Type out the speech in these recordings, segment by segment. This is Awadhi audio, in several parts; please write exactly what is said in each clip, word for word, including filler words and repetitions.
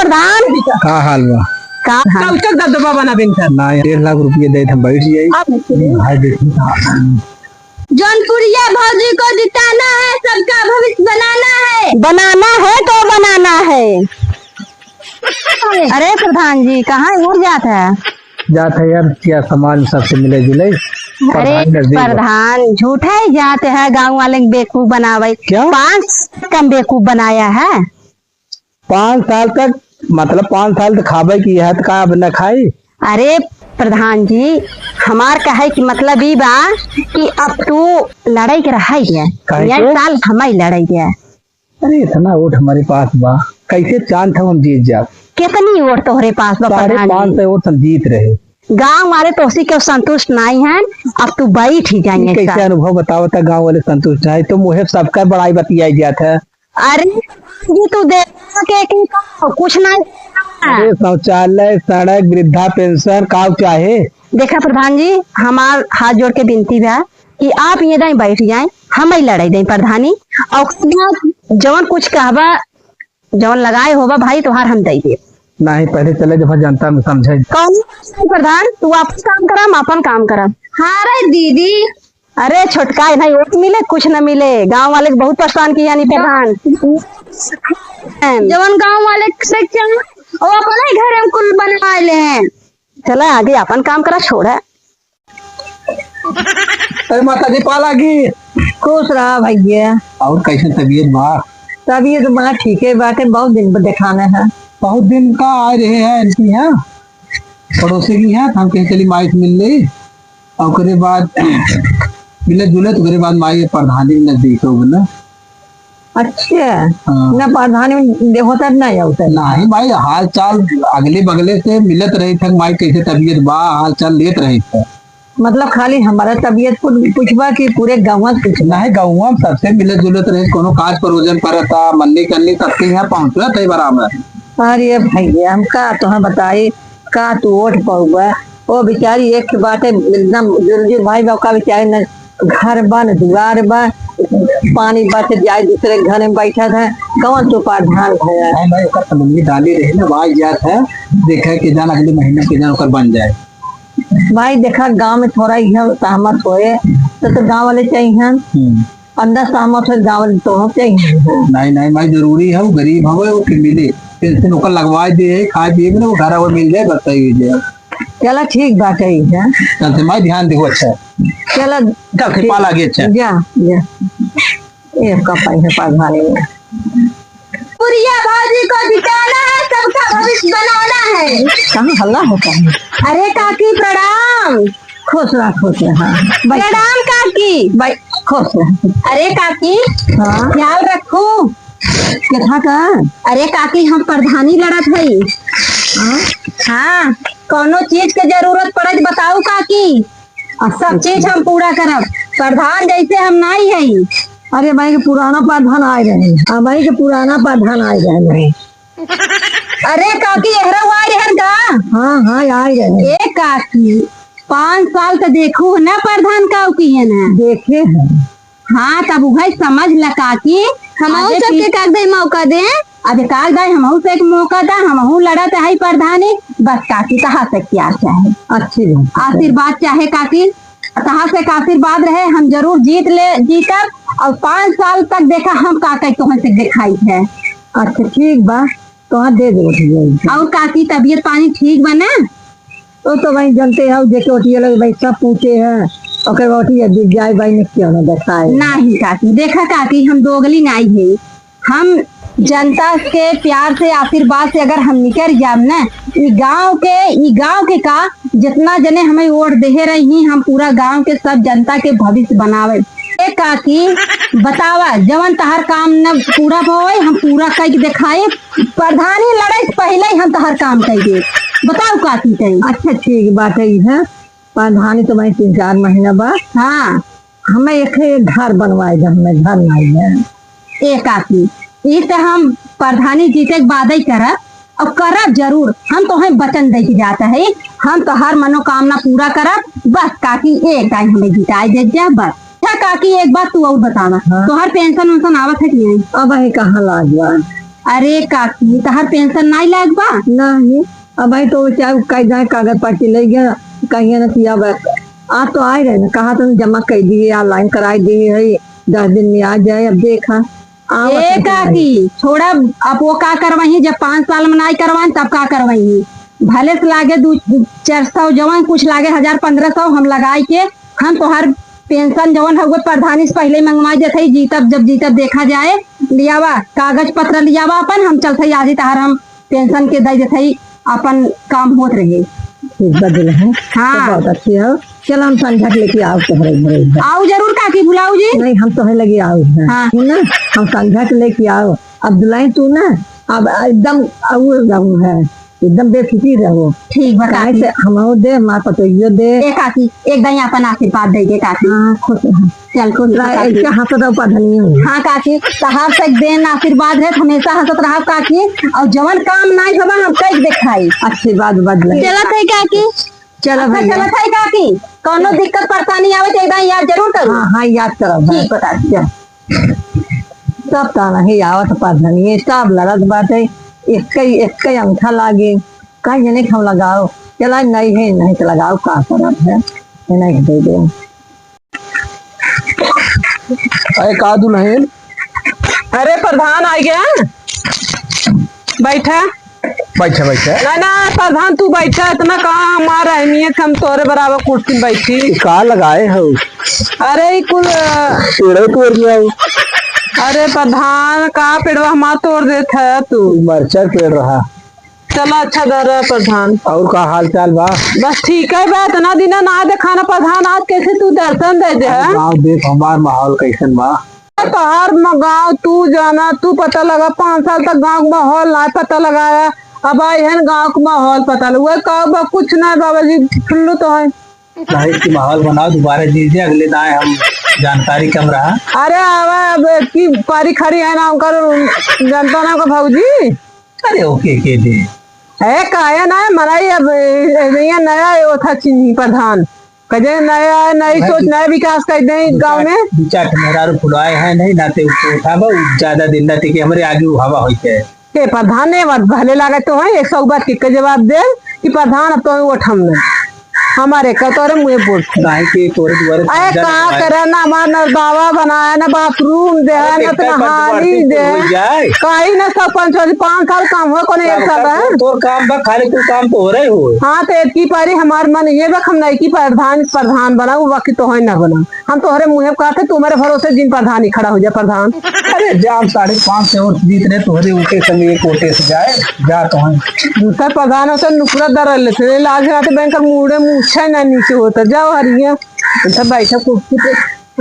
प्रधान। का हाल बा? का हाल? कौचक दबदबा बना बिन कर। ना, डेढ़ लाख रुपये दे, हम बैठ जाई। अब भाई देखी। जौनपुरिया भौजी को जिताना है, सबका भविष्य बनाना है। बनाना है तो बनाना है। अरे प्रधान जी, कहाँ उड़ जात है? जात है यार, क्या समाज में सबसे मिले जुले। अरे प्रधान नजदीक बा। प्रधान, झूठा ही जात है, गाँव वाले के बेवकूफ बनावे। क्यों? पाँच साल कम बेवकूफ बनाया है। पाँच साल तक, मतलब पाँच साल तक खाबे की है, तो का अब न खाई? अरे प्रधान जी, हमार कहे की मतलब ई बा कि अब तू लड़ाई के रहा ही है। काहे यह के? साल हमारी लड़ाई है। अरे इतना वोट हमारे पास बा, कैसे चांद था हम जीत जाब? कितनी वोट तोहरे पास बा साढ़े पाँच सौ प्रधान जी? वोट हम जीत रहे। गाँव वाले तोहसे क्यों संतुष्ट नहीं हैं, अब तू बैठ ही जाइए कैसे साल। अनुभव बताओ था गाँव वाले संतुष्ट नहीं, तुम वह सबका बड़ाई बतियाई जात है। अरे, ये तो देखा के, के का, कुछ नहीं। अरे, शौचालय, सड़क, वृद्धा पेंशन, का चाहे? देखा प्रधान जी, हमार हाथ जोड़ के विनती बा कि आप ये दाई बैठ जाएं, हम ही लड़ाई दें प्रधानी, और जवन कुछ कहबा, जवन लगाए होबा भाई, तोहार हम दे दे। नहीं, पहले चले जब जनता में समझे। कौन प्रधान, तू आपन काम करा, हम आपन काम करा। हाँ रे दीदी, अरे छोटका, इन्हें वोट मिले, कुछ न मिले। गांव वाले के बहुत परेशान किया नी प्रधान। जवन गांव वाले से क्या, वो अपने घर में कुल बनवा ले हैं। चला आगे अपन काम करा, छोड़ा। अरे माता जी, पा लागी। खुश रहा भैया। और कैसे तबीयत बा? तबीयत बा, ठीक है बाटे, बहुत दिन पर दिखाना है। बहुत दिन का आ रहे हैं इनकी यहाँ। पड़ोसी की है, हम कहे चली माई से मिल ली, और ओकरे बाद मिले जुले, तो ओकरे बाद माई प्रधानी में नजदीक हो गए ना। अच्छा। हाँ। ना प्रधानी में दे-, होता नहीं होता। नहीं भाई, हाल चाल अगले बगले से मिलत रही थे, माई कैसे तबीयत बा, हाल चाल लेत रही थे। मतलब खाली हमारा तबीयत पु-, पूछबा कि पूरे गाँव के पूछबा? नहीं, गाँव में सबसे मिलत जुलत रहे, कोनो काज परोजन परता, मन्नी कन्नी सबके यहाँ पहुँचत है बराबर। अरे भैया, हम का तोहे बताई, का तू वोट पउबा? ओ बेचारी एक बाटे एकदम जुरजुर भाई बा, ओका बेचारी न घर बा, न दुआर बा, पानी बरस जाए दूसरे के घर में बैठत है, कौन तू प्रधान भया? नहीं भाई, ओकर फैमिली डाली रहे ना, भाई जात है, देखे के जान अगले महीना के जान ओकर बन जाए। भाई देखा, गाँव में थोड़ा इहे सहमत होए, तो, तो गाँव वाले चाहिए। हम्म। अंदर सहमत हो, गाँव वाले तो चाहिए। नहीं, नहीं, भाई जरूरी है, वो गरीब हवे, वो के मिले, पेंशन ओकर लगवा दे, खाए पिए में ना, वो घर आवे मिल जाए, बस सही हो जाए। चला ठीक बात है, इहे। चलते माई ध्यान देहु, अच्छा। चला चल, फिर ठीक। पा लागे, अच्छा। जा, जा। ए, का पाई है प्रधानी में। पुरिया भौजी को जिताना है, सबका भविष्य बनाना है। कहाँ हल्ला होता है? अरे काकी प्रणाम। खुश रह, खुश रह, हाँ। बैठ। प्रणाम काकी। भाई, खुश रह। अरे काकी, हाँ। ख्याल रखू। केथा का? अरे काकी, हम प्रधानी लड़त हई। हाँ? हाँ, कौनो चीज के जरूरत पड़े तो बताऊ काकी। अच्छा। सब चीज हम पूरा करब। प्रधान जैसे हम नाई हई। अरे भाई के पुराना प्रधान आए रहे। हाँ भाई के पुराना प्रधान आए रहे। अरे काकी, एहरा आए रहन का? हाँ, हाँ, आए रहे। ए काकी, पाँच साल तो देखू ना प्रधान का किए ना। देखे हैं। हाँ, तब उहे समझ ल काकी। हमहू आगे सबके की कागजाई मौका दे। अब कागजाई हमहू से एक मौका दा, हमहू लड़त है प्रधानी। बस काकी, तहा से क्या चाहे? अच्छी बात है। आशीर्वाद चाहे काकी, तहा से एक आशीर्वाद रहे, हम जरूर जीत ले, जीतब। और पाँच साल तक देखा हम का कही तोहन से दिखाई है। अच्छा, ठीक बा, तोहर दे दे वोट जाई। और काकी, तबीयत पानी ठीक बा ना? तो, तो भाई जनते हो, जेके वोटिया लगे भाई सब पूछे हैं, ओकर वोटिया दिख जाए भाई ने क्यों ना देखाए। नहीं काकी, देखा काकी, हम दोगली नाई है, हम जनता के प्यार से, आशीर्वाद से अगर हम निकल जाब ना, ई गांव के, ई गांव के का, जितना जने हमें वोट देहे रही, हम पूरा गांव के सब जनता के भविष्य बनावे। ए काकी, बतावा, जवन तहार काम न पूरा होए, हम पूरा कई के देखाए। प्रधानी लड़े से पहले ही हम तहार काम कई दे। बताओ काकी कई। अच्छा, ठीक बात है, इहे प्रधानी तो भाई तीन चार महीना बा। हाँ। हमें एक, एक घर बनवाए दे, हमें घर नहीं है। ए काकी, ई त हम प्रधानी जीते के बाद ही करब, और करब जरूर। हम तोहे वचन दे के जात है, हम तोहार मनोकामना पूरा करब। बस काकी, एक दाई हमें जिताए दे जा, बस। अच्छा काकी, एक बात तू और बतावा, हाँ। तोहार पेंशन वेंशन आवत है कि नहीं? अब है कहाँ लाग बा? अरे काकी, तहार पेंशन नाई लाग बा? नहीं, अबहीं तो चाहे कई जाए कागज पाती ले गया, कहिए ना कि अब आज तो आए रहे ना, कहा तो जमा कर दिए, ऑनलाइन कराई दिए है, दस दिन में आ जाए। अब देखा, आवत ए है कि नहीं। काकी, छोड़ा, अब वो का करवाई, जब पाँच साल में नाई करवाई, तब का करवाई? भले से लागे दू, चार सौ, जवन कुछ लागे, हजार पन्द्रह सौ हम लगाई के, हम तोहार पेंशन जवन हउवे प्रधानी से पहिले मंगवाई देत हई, जीतब, जब जीतब देखा जाए। लियावा कागज पत्र, लियावा अपन, हम चलत हई आज ही तहार हम पेंशन के दे देत हई, अपन काम होत रहे। ठीक बा दुल्हन, हाँ। तो बहुत अच्छी हो। चलो हम संझा के लेके आओ तोहरे घरे। आओ जरूर काकी, बुलाओ जी। नहीं, हम तोहरे लगे आओ हैं। हाँ। है ना, हम संझा के लेके आओ। अब दुल्हन तू ना, अब एकदम और रहू है, एकदम बेफिक्र रहो। ठीक बा काहे काकी। से हमहू दे, हमार पतोहियो दे। ए काकी, एक दाई अपन आशीर्वाद दे दे काकी। हाँ, खुश रहो। चल, खुश रहो ला, काकी। ऐसे हंसत रहो, पधनियो। हाँ काकी, तहार से एक दिन आशीर्वाद रहे, हमेशा हंसत रहो काकी, और जवन काम नाई होबा, हम कई देखाई। आशीर्वाद बदले। चलत है काकी। चलो अच्छा, भैया। चलत है काकी, कौनो दिक्कत परेशानी आवे तो एक दाई याद जरूर करू। हाँ, हाँ, याद करब। ठीक बा काकी। चल। सब ताना ही आवत पधनिये, सब लड़त बाटे, एक्कई, एक्कई अंगठा लागे, कहीं जने के हम लगाओ, चला नहीं है, नहीं तो लगाओ, का करब है, ये नहीं दे दे। अरे का दुल्हन? अरे प्रधान आ गया, बैठा। बैठा, बैठा। ना, ना, प्रधान, तू बैठा, इतना कहाँ हमार अहमियत, हम तोरे बराबर कुर्सी में बैठी। ई का लगाए हो? अरे, ई कुल, अ, पेड़े तोड़ दिया हो। अरे प्रधान, का पेड़वा हमार तोड़ देत है तू? मरचा पेड़ रहा। चला, अच्छा धरा प्रधान। और का हाल चाल बा? बस ठीक है बा, इतना दिन ना देखाना प्रधान, आज कैसे तू दर्शन दे दे है? अरे गाँव देख हमार माहौल कैसन बा। तोहार म-, गाँव तू जाना, तू पता लगा, पाँच साल तक गाँव क माहौल ना पता लगाया, अब आई है न गाँव क माहौल पता लगा। का बा, कुछ ना बाबा जी, खुल्लू तो है। काहे कि माहौल बनाओ, दोबारा जीत जाए, अगले दाएं हम जानकारी कम रहा। अरे आवा, अब की पारी खड़ी है ना, उनकर जनता ना का भौजी। अरे ओके के दे। ए, काहे ना, मनाई अब, ए, ए, नया, नया ओथा चिन्ही प्रधान। कहे नया, नई सोच, नया विकास कर दे गाँव में। दू चार ठे मेहरारू फुलवाए हैं नहीं, ना ते ऊपर उठावा, उ ज्यादा दिन ना टिके, हमरे आगे उ हवा होइते है। ए, प्रधान ने बात भले लागत तो है, एक सौ बात के जवाब दे कि प्रधान अब तो उठ हम नहीं। हमारे का तोरे मुँहे बोल। काहे कि तोरे दुआरे अरे का करे ना, हमार नरदावा बनाया ना, बाथरूम दे है ना, तो नहानी दे। काहे ना सब पंच वाली पाँच साल काम हो, कोने एक साल है। तोर काम बा, खाली तू काम तो हो रहे हो। हाँ, तो एक की पारी हमार मन ये बा, हम नहीं की प्रधान, प्रधान बना, वो बाकी तो है ना बना। हम तोहरे मुँहे कहत है, तू हमारे भरोसे जिन प्रधान ही खड़ा हो जा प्रधान। अरे जा, हम साढ़े पाँच सौ वोट जीत रहे, तोहरे उनके संग एक वोटे से जाए, जा तो हम। दूसरा प्रधान होते नुकरा दर लेते, लाज आते बैंक मूड़े मूछा ना नीचे होता। जाओ हरिया, इधर बैठा कुर्सी पे,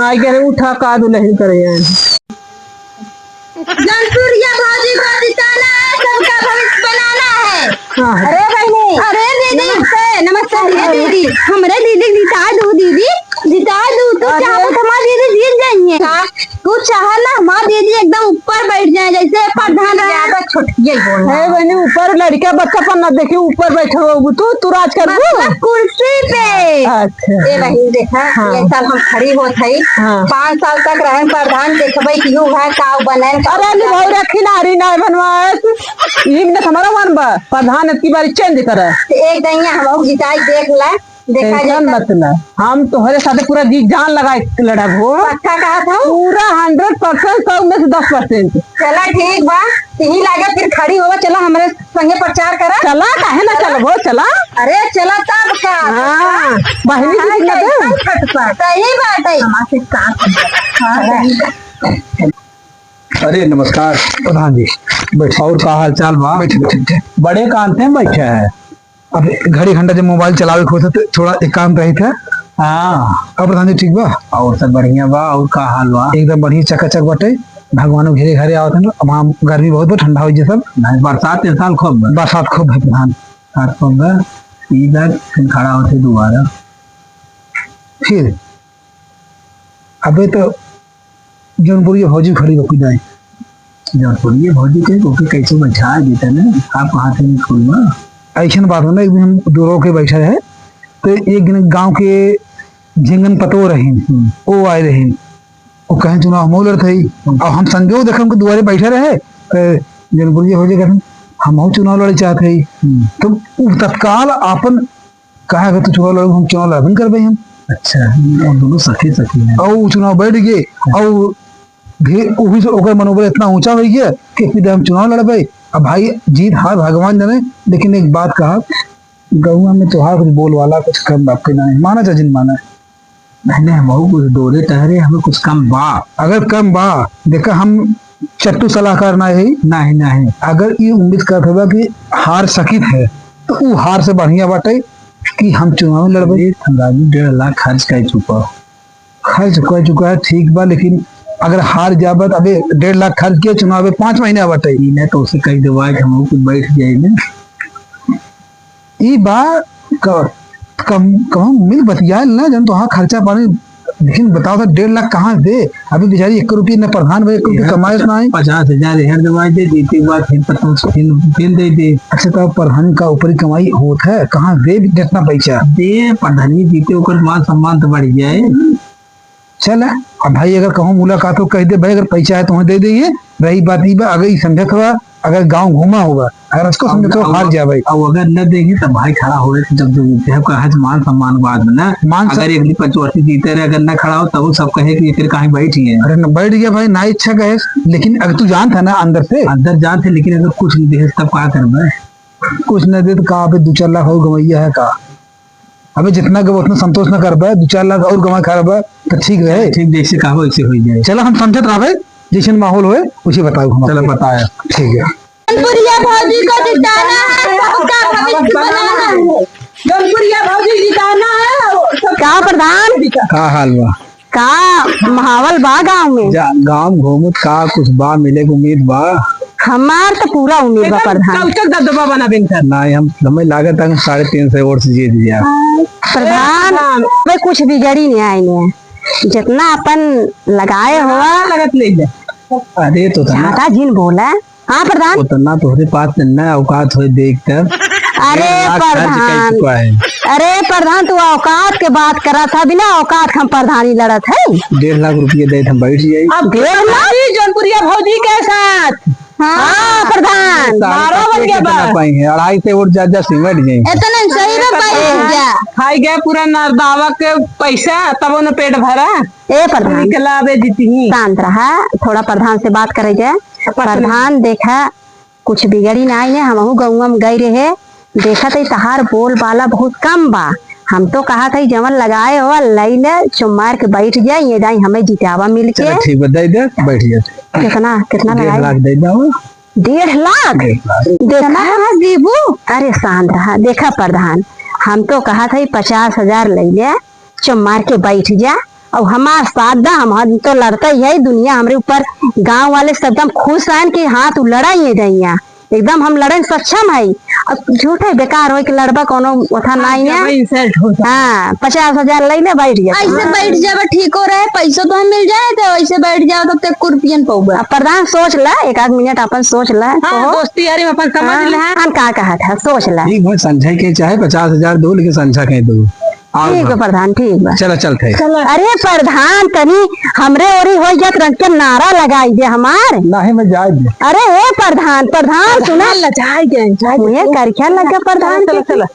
आ गए उठा का दुल्हन करे हैं। जौनपुरिया भौजी को जिताना है, सबका भविष्य बनाना है। हाँ। अरे बहिनी। अरे दीदी। नमस्ते, नमस्ते। अरे दीदी, हमरे दीदी के जिता दू दीदी, जिता दू। तू अरे। चाहो तो हमार दीदी जीत जाइए। हाँ। तू चाह ना हमार दीदी एकदम ऊपर बैठ जाए, जैसे प्रधान रहा। ज्यादा छोटकिया ही बोलना। हे बहिनी, ऊपर लड़का बच्चा पर ना देखी, ऊपर बैठे हो तू, तू राज कर दू। मतलब कुर्सी पे। अच्छा। ए बहिन देखा, हाँ। ये साल हम खड़ी होत हई। हाँ। पाँच साल तक रहन प्रधान, देखबे कि यू है का बनन का। अरे निभौरा खिलाड़ी ना बनवाए। ई में हमारा वन बा, प्रधान की बारी चेंज करे। तो एक दैया हम जिताई देख ले, देखा टेंशन जाए। मत ले, हम तोहरे साथे पूरा जी जान लगाए लड़ब हो। पक्का कहा था? पूरा हंड्रेड परसेंट, सौ में से दस परसेंट। चला ठीक बा, यही लागे फिर खड़ी होवा, चला हमरे संगे प्रचार करा। चला, काहे ना चलबो, चला। अरे चला तब का? हाँ, बहिनी जी हाँ, के दे। कैसन खटपट। सही बात है। हमारे साथ। हाँ, अरे नमस्कार। प्रधान जी, बैठ। और का हाल चाल बा? बैठ, बैठ, बैठ। बड़े कांते में बैठे हैं। अब घड़ी घंटा जब मोबाइल चलावे के होत है, तो थोड़ा एकांत रहित है। हाँ। अब प्रधान जी ठीक बा? और सब बढ़िया बा, और का हाल बा? एकदम बढ़िया, चकाचक बाटे। भगवानो घेरे घरे आवत है ना। अब हम गर्मी बहुत बा, ठंडा हो जाए सब। नहीं, बरसात इस साल खूब बा। बरसात खूब है प्रधान। बरसात खूब बा। ई बार फिर खड़ा होते दोबारा। फिर अबे तो जौनपुरिया भौजी खड़ी होके जाए। जौनपुरिया भौजी के ओके कैसे बैठा देता ना, आप कहाँ थे स्कूल में? ऐसन बात हो ना, एक दिन हम दूर होके बैठा रहे, तो एक दिन गांव के झिंगन पतो रहीन, हम्म। वो आए रहीन, वो कहें चुनाव हम लड़त हई, हम्म। और हम संजोग देखे उनके दुआरे बैठे रहे, तो जनपुरिया भौजी कहत हैं, "हमहू चुनाव लड़े चाहत हई।" हम्म। तो उ तत्काल आपन कहा, "अगर तू चुनाव लड़बे, हम चुनाव लड़बे न करबे हम।" अच्छा, वो दोनों सखी सखी हैं। और उ चुनाव बैठ गए, और भी, उ भी ओकर मनोबल इतना ऊंचा हो गया कि फिर हम चुनाव लड़बे। अब भाई, जीत हार भगवान जाने, लेकिन एक बात कहा, गौवा में तोहार कुछ बोलबाला कुछ कम बात के ना है, माना चाहे जिन माना। नहीं, नहीं, हमहू कुछ डोरे टहरे, हमें कुछ कम बा। अगर कम बा, देखा, हम चट्टू सलाहकार ना है। नहीं, नहीं। अगर ये उम्मीद करत हवा कि हार सकित है, तो उ हार से बढ़िया बाटे कि हम चुनाव लड़बे। एक अंदाजी डेढ़ लाख खर्च कर चुका। खर्च कर चुका है, ठीक बा, लेकिन अगर हार जाबे तो अबे डेढ़ लाख खर्च किया, चुनाव में पाँच महीना बाटे। ई ना तो उसे कह देवा कि हम कुछ बैठ जाए ना। ई बा क-, कम, कम मिल बतियाल ना, जन तो हाँ खर्चा पानी, लेकिन बताओ तो डेढ़ लाख कहाँ से दे? अभी बेचारी एक रुपये न प्रधान भाई, एक रुपये यार, कमाए ना है। पचास हजार यार दवाई दे, जीते के बाद फिर पता फिर, फिर दे दे। अच्छा, तो प्रधान का ऊपरी कमाई होत है, कहाँ से दे जितना पैसा? दे, प्रधानी जीते ओकर मान सम्मान तो बढ़ जाए। चल, अब भाई अगर कहूँ मुलाकात हो, कह दे, "भाई अगर पैसा है तो हमें दे दे।" रही बात ई बा, अगर ई समझत हुआ, अगर गाँव घूमा होगा, अगर इसको समझत हो, हार जा भाई। अब अगर न देंगे तो भाई खड़ा होए, जब, जब, जब कहा मान सम्मान बाद में ना, मान अगर सम- एक दिन पंचवर्ती जीते रहे, अगर न खड़ा हो, तब वो सब कहे कि ये फिर कहीं बैठ ही है। अरे न बैठ गया भाई, ना इच्छा कहे, लेकिन अगर तू जानता ना अंदर से, अंदर जानते, लेकिन अगर कुछ नहीं दे तब का करबे? कुछ न दे तो का, अबे दो चार लाख और गवैया है का? अबे जितना गवा उतना संतोष न करबे, दो चार लाख और गवा करबे तो ठीक रहे। ठीक, जैसे कहा वैसे हो जाए। चला हम समझत रहबे, जैसन माहौल होए उसे बताओ हम चला आपको। बताया। ठीक है। जौनपुरिया भौजी को जिताना है, सबका भविष्य बनाना है। जौनपुरिया भौजी जिताना है, और सब का प्रधान? का हाल बा? का माहौल बा गाँव में? जा, गाँव में घूमत का कुछ बा, मिले के उम्मीद बा? हमार तो पूरा उम्मीद बा एकदम प्रधान। चौचक दबदबा बना बिन कर। नहीं, हम, हमें लागत है हम साढ़े तीन सौ वोट से जीत जाए। प्रधान, प्रधान। वे कुछ बिगड़ी नहीं आए ने। जितना अपन लगाए हुआ। लगत ले जा। अरे तो था ना। ज्यादा जिन बोला। हाँ प्रधान। उतना तोहरे पास न औकात होए देख कर। अरे डेढ़ लाख खर्च कर प्रधान। चुका है। अरे प्रधान, तू औकात के बात करत है, बिना औकात हम प्रधानी लड़त है। डेढ़ लाख रुपये दे हम बैठ जाई। अब डेढ़ लाख? जौनपुरिया भौजी के साथ। हाँ, हाँ, प्रधान। साढ़े बारह बजे के कितना बाद। पाई है? अढ़ाई सौ वोट जा, जा सिमट गई। इतना सही में पाई है जा। खाई गए पूरा नरदावा के पैसा, तब उन्हें पेट भरा। ए प्रधान। निकला बे जीती ही। शांत रहा, थोड़ा प्रधान से बात करे जाए। प्रधान। प्रधान देखा, कुछ बिगड़ी नाई है, हमहू गौवा में गई रहे, देखत है तहार बोल बाला बहुत कम बा। हम तो कहत है जवन लगाए हो लई ले, चुप मार के बैठ जाए, ये दाई हमें जितावा मिल के। चलो ठीक बा, दे दे, बैठ जाते। कितना, कितना डेढ़ लगाए? लाख दे दो। डेढ़ लाख? डेढ़ लाख। देखा? कितना देबू? अरे शांत रहा, देखा प्रधान, हम तो कहत है पचास हजार लई ले, चुप मार के बैठ जा। और हमार साथ दा, हम, हम तो लड़ते ही है, दुनिया हमरे ऊपर, गांव वाले सब एकदम खुश हैं कि हाँ तू लड़ा ही है दैया, एकदम हम लड़े में सक्षम है। अब झूठे बेकार होए कि लड़बा कोनो उठा हाँ, नहीं है। जब insult हो जाए। हाँ, पचास हजार लई ले बैठ जा। ऐसे बैठ जाबे ठीक हो रहे, पैसों तो हम मिल जाए तो ऐसे बैठ जाओ तो ते कुर्पियन पौबे। अब प्रधान सोच ला, एक आध मिनट अपन सोच ला, हाँ, कहो। दोस्ती यारी में अपन समझ हाँ, ले। हम का कहा था, सोच ला। ठीक बा, संझा के चाहे पचास हजार दो, लेकिन संझा के दो। आओ ठीक बा भाई। प्रधान, ठीक बा। चला, चलते हैं। चला। अरे प्रधान, तनी हमरे ओरी हो जात रंग के नारा लगाई दे हमार। नहीं, मैं जाए दे। अरे ए प्रधान, प्रधान सुना। लजाए गए, जाए दे। मुझे करख्या लगा प्रधान चला, के। चला।